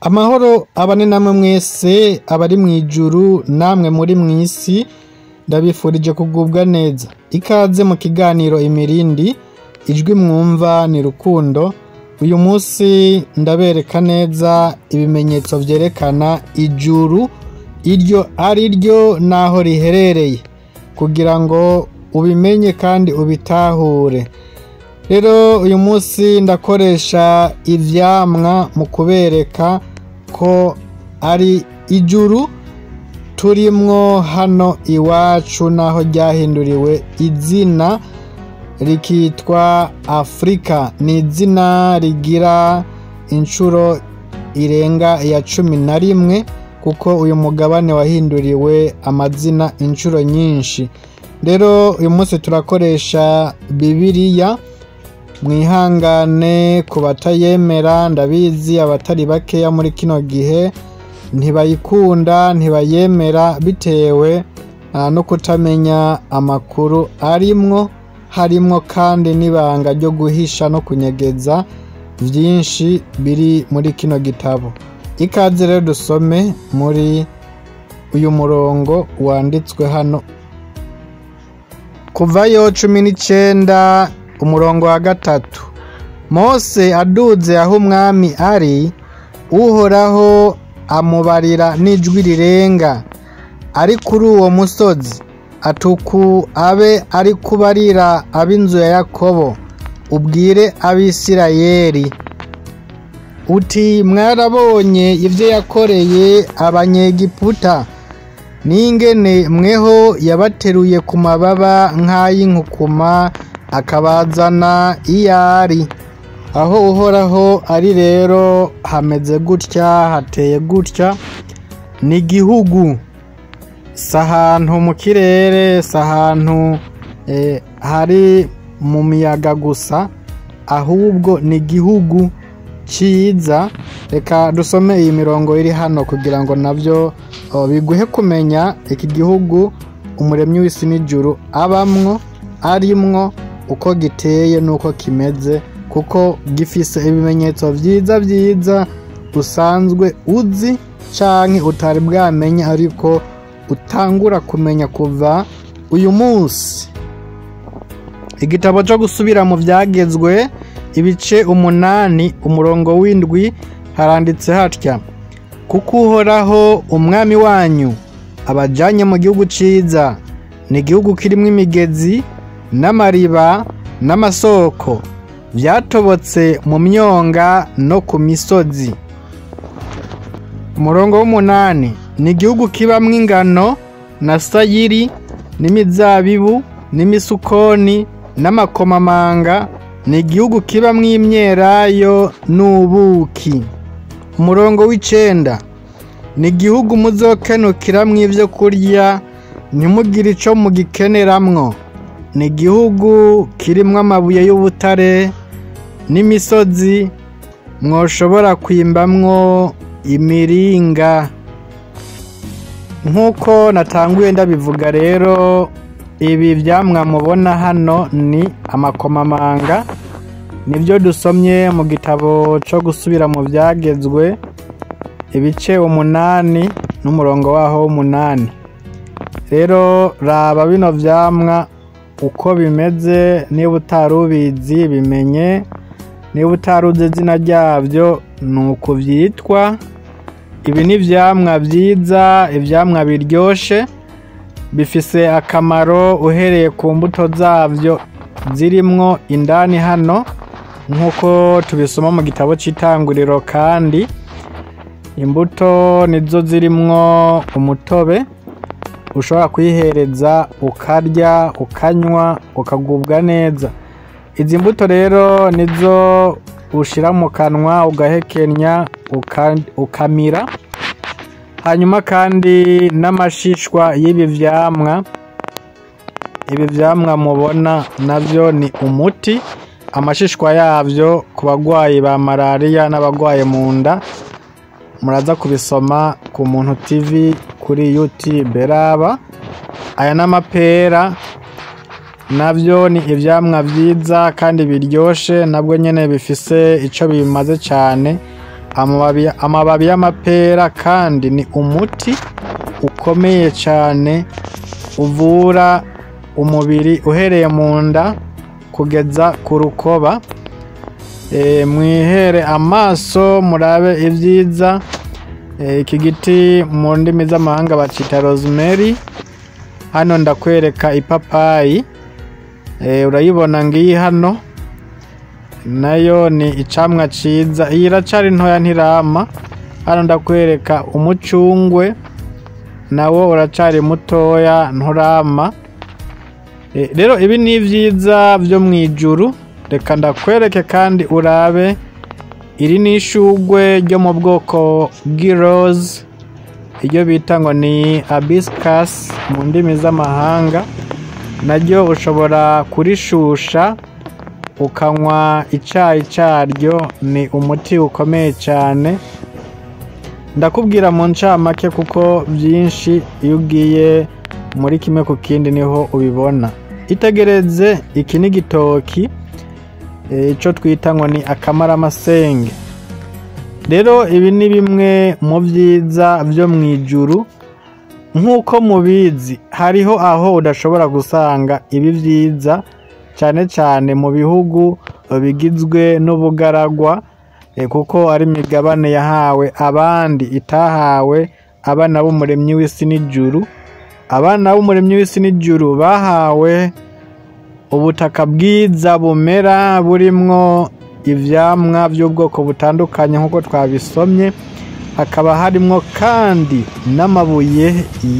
Amahoro abane namwe mwese abari mw'ijuru namwe muri mw'isi, ndabifurije kugubwa neza. Ikaze mu kiganiro Imirindi, ijwi mwumva ni Rukundo. Uyu munsi ndabereka neza ibimenyetso vyerekana ijuru iryo ari ryo n'aho riherereye, kugira ngo ubimenye kandi ubitahure. Rero uyu munsi ndakoresha ivyamwa mu kubereka ko ari ijuru turimwo hano iwacu, naho ryahinduriwe izina rikitwa Afrika. Ni izina rigira inshuro irenga ya 11, kuko uyu mugabane wahinduriwe amazina inshuro nyinshi. Rero uyu munsi turakoresha Bibiliya. Mwihangane ku batayemera, ndabizi abatari bakeya muri kino gihe ntibayikunda, ntibayemera bitewe no kutamenya amakuru arimwo, harimwo kandi n'ibanga ryo guhisha no kunyegeza vyinshi biri muri kino gitabo. Ikaze rero dusome muri uyu murongo wanditswe hano, Kuvayo 19 umurongo wa 3. Mose aduze aho umwami ari, Uhoraho amubarira n'ijwi rirenga ari kuri uwo musozi, atuku abe ari kubarira ab'inzu ya Yakobo, ubwire ab'Isirayeli uti mwarabonye ivyo yakoreye Abanyegiputa, n'ingene mweho yabateruye ku mababa nk'ay'inkukuma akabazana iyari. Aho Uhoraho ari rero hameze gutya, hateye gutya, ni igihugu, si ahantu mu kirere, si ahantu hari mu miyaga gusa, ahubwo ni igihugu ciza. Reka dusome iyi mirongo iri hano kugira ngo navyo biguhe kumenya iki gihugu umuremyi w'isi n'ijuru abamwo, arimwo, uko giteye n'uko kimeze, kuko gifise ibimenyetso vyiza vyiza usanzwe uzi canke utari bwamenye, ariko utangura kumenya kuva uyu munsi. Igitabo co gusubira mu vyagezwe ibice 8 umurongo w'7 haranditse hatya: kuko Uhoraho umwami wanyu abajanye mu gihugu ciza, ni igihugu kirimwo imigezi n'amariba n'amasoko vyatobotse mu myonga no ku misozi. Umurongo w'8 ni igihugu kibamwo ingano na sayiri n'imizabibu n'imisukoni n'amakomamanga, ni igihugu kibamwo imyelayo n'ubuki. Umurongo w'9 ni igihugu muzokenukiramwo ivyo kurya ntimugire ico mugikeneramwo, ni igihugu kirimwo amabuye y'ubutare n'imisozi mwoshobora kwimbamwo imiringa. Nk'uko natanguye ndabivuga rero, ibi vyamwa mubona hano ni amakomamanga, nivyo dusomye mu gitabo co gusubira mu vyagezwe ibice 8 n'umurongo waho w'8. Rero raba bino vyamwa uko bimeze, niba utarubizi bimenye, niba utaruzi izina ryavyo nuko vyitwa. Ibi ni ivyamwa vyiza, ivyamwa biryoshe, bifise akamaro uhereye ku mbuto zavyo zirimwo indani hano, nk'uko tubisoma mu gitabo c'itanguriro. Kandi imbuto nizo zirimwo umutobe ushobora kwihereza ukarya, ukanywa, ukagubwa neza. Izi mbuto rero nizo ushira mu kanwa ugahekenya, ukamira. Hanyuma kandi n'amashishwa y'ibi vyamwa, ibi vyamwa mubona navyo ni umuti. Amashishwa yavyo ku bagwayi ba malaria n'abagwaye mu nda, muraza kubisoma ku Muntu TV kuri YouTube. Raba aya n'amapera, navyo ni ivyamwa vyiza kandi biryoshe, nabwo nyene bifise ico bimaze cane. Amababi y'amapera kandi ni umuti ukomeye cyane uvura umubiri uhereye mu nda kugeza ku rukoba. Mwihere amaso murabe ibyiza. Iki giti mu ndimi z'amahanga bacita rosemary. Hano ndakwereka ipapayi, urayibona ngiyi hano, nayo ni icamwa ciza, iyi iracari ntoya ntirama. Hano ndakwereka umucungwe, nawo uracari mutoya nturama. Rero ibi ni ibyiza byo mu ijuru. Reka ndakwereke kandi urabe, iri ni ishugwe ryo mu bwoko bw'iroze, iryo bita ngo ni hibiscus mu ndimi z'amahanga. Naryo ushobora kurishusha ukanywa icayi caryo, ni umuti ukomeye cyane. Ndakubwira mu ncamake kuko byinshi iyo ugiye muri kimwe ku kindi niho ubibona. Itegereze, iki ni igitoki, ico twita ngo ni akamaramasenge. Rero ibi ni bimwe mu byiza byo mu ijuru. Nk'uko mubizi, hariho aho udashobora gusanga ibi byiza, cyane cyane mu bihugu bigizwe n'ubugaragwa, kuko ari imigabane yahawe abandi itahawe abana b'umuremyi w'isi n'ijuru. Abana b'umuremyi w'isi n'ijuru bahawe ubutaka bwiza bumera burimwo ivyamwa by'ubwoko butandukanye nk'uko twabisomye, hakaba harimwo kandi n'amabuye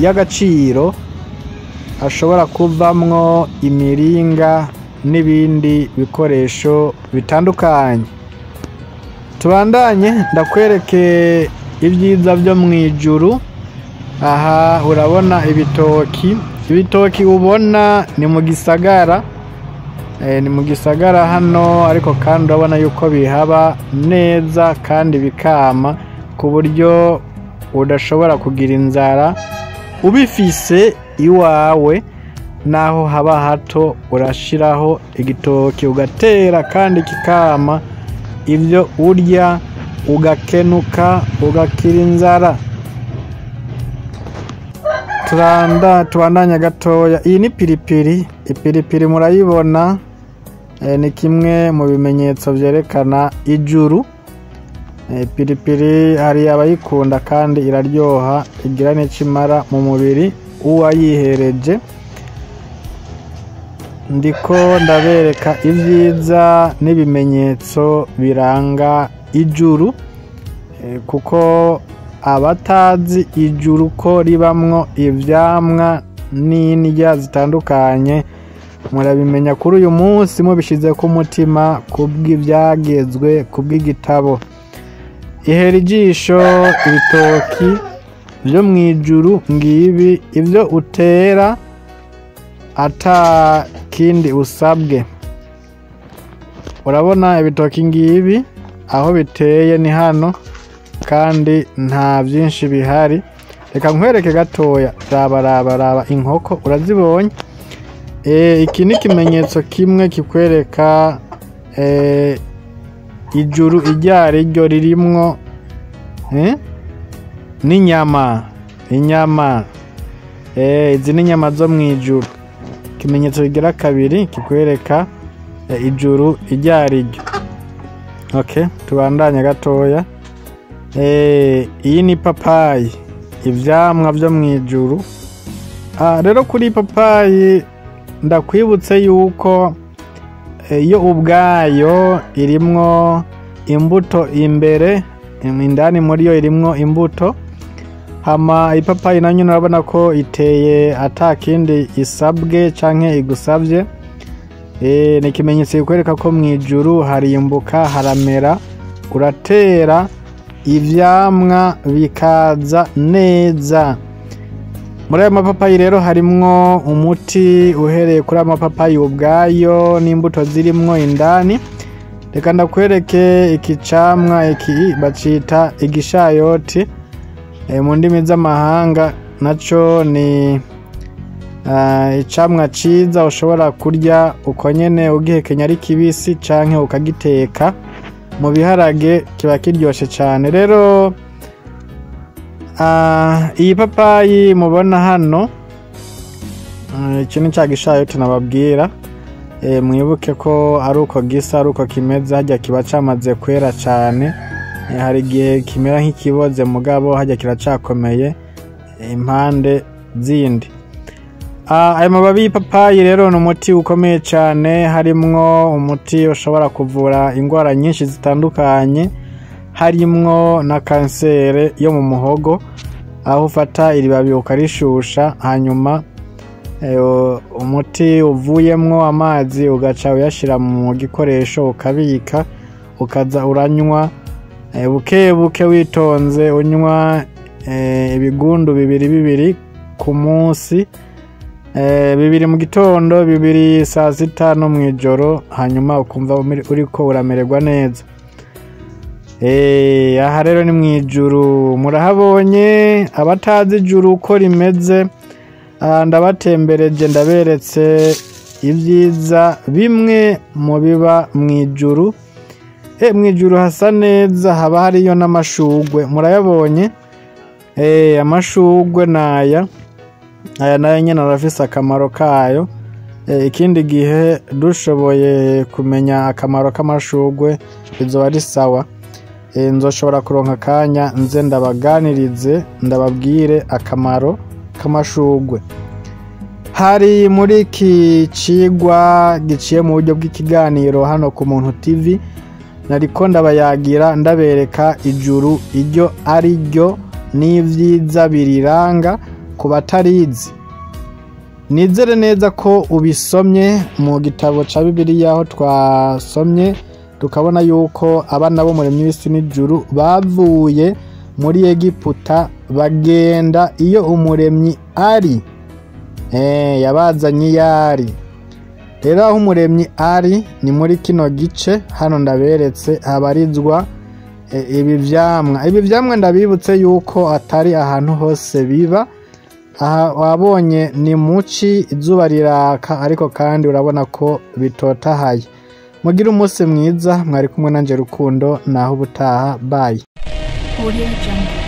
y'agaciro ashobora kuvamwo imiringa n'ibindi bikoresho bitandukanye. Tubandanye ndakwereke ibyiza byo mu ijuru. Aha urabona ibitoki. Ibitoki ubona ni mu gisagara, ni mu gisagara hano, ariko kandi urabona yuko bihaba neza kandi bikama ku buryo udashobora kugira inzara ubifise iwawe. Naho haba hato urashiraho igitoki ugatera kandi kikama, ibyo urya ugakenuka ugakira inzara. Tubandanya gatoya. Iyi ni piripiri. Ipiripiri murayibona, ni kimwe mu bimenyetso vyerekana ijuru. Piripiri hari abayikunda kandi iraryoha, igira n'icyo imara mu mubiri uwayihereje. Ndiko ndabereka ibyiza n'ibimenyetso biranga ijuru, kuko abatazi ijuru ko ribamwo ivyamwa n'indya zitandukanye murabimenya kuri uyu munsi mubishize ku mutima kubw'ibyagezwe kubw'igitabo. Ihera ijisho ibitoki byo mu ijuru ngibi, ibyo utera ata kindi usabwe. Urabona ibitoki ngibi aho biteye ni hano, kandi nta byinshi bihari. Reka nkwereke gatoya. Raba raba raba inkoko, urazibonye? Iki ni ikimenyetso kimwe kikwereka ijuru iryo ari ryo ririmwo n'inyama. Inyama, izi ni inyama zo mu ijuru. Ikimenyetso kigira kabiri kikwereka ijuru iryo ari ryo. Okay, tubandanye gatoya. Iyi ni papayi, ivyamwa vyo mu ijuru. Rero kuri papayi ndakwibutse yuko yo ubwayo irimwo imbuto imbere, indani muri yo irimwo imbuto. Hama ipapayi nayo urabona ko iteye ata kindi isabwe canke igusavye. Ni ikimenyetso kikwereka ko mu ijuru harimbuka, haramera, uratera ivyamwa bikaza neza. Muri ayo mapapayi rero harimwo umuti uhereye kuri ayo mapapayi ubwayo n'imbuto zirimwo indani. Reka ndakwereke iki camwa, iki bacita igishayoti mu ndimi z'amahanga, naco ni icamwa ciza ushobora kurya uko nyene ugihekenya ari kibisi canke ukagiteka. Mu biharage kiba kiryoshe cyane. Rero iyi papayi mubona hano, iki ni cya gishayo tunababwira. Mwibuke ko ari uko gisa, ari uko kimeze, hajya kiba cyamaze kwera cyane. Hari igihe kimera nk'ikiboze, mugabo hajya kiracakomeye impande zindi. Aya mababi y'ipapayi rero ni umuti ukomeye cyane, harimwo umuti ushobora kuvura indwara nyinshi zitandukanye, harimwo na kanseri yo mu muhogo, aho ufata iri babi ukarishusha, hanyuma umuti uvuyemwo amazi ugaca uyashyira mu gikoresho ukabika, ukaza uranywa buke buke witonze, unywa ibigundu bibiri bibiri ku munsi, 2 mu gitondo, 2 saa sita no mu ijoro, hanyuma ukumva uriko uramererwa neza. Aha rero ni mu ijuru, murahabonye. Abatazi ijuru uko rimeze, ndabatembereje, ndaberetse ibyiza bimwe mu biba mu ijuru. Mu ijuru hasa neza, haba hariyo n'amashugwe, murayabonye. Amashugwe naya, aya nayo nyine arafise akamaro kayo. Ikindi gihe dushoboye kumenya akamaro k'amashugwe bizoba ari sawa. Nzoshobora kuronka akanya nze ndabaganirize, ndababwire akamaro k'amashugwe. Hari muri iki cigwa giciye mu buryo bw'ikiganiro hano ku Muntu TV, nariko ndabayagira ndabereka ijuru iryo ari ryo n'ivyiza biriranga ku batarizi. Nizere neza ko ubisomye mu gitabo ca Bibiliya, aho twasomye tukabona yuko abana b'umuremyi w'isi n'ijuru bavuye muri Egiputa bagenda iyo umuremyi ari. Yabazanye iyo ari. Rero aho umuremyi ari ni muri kino gice hano ndaberetse habarizwa ibi vyamwa. Ibi vyamwa ndabibutse yuko atari ahantu hose biba. Aha wabonye ni muci, izuba riraka, ariko kandi urabona ko bitotahaye. Mugire umunsi mwiza, mwari kumwe nanje Rukundo, naho ubutaha, bye. Audio Jungle.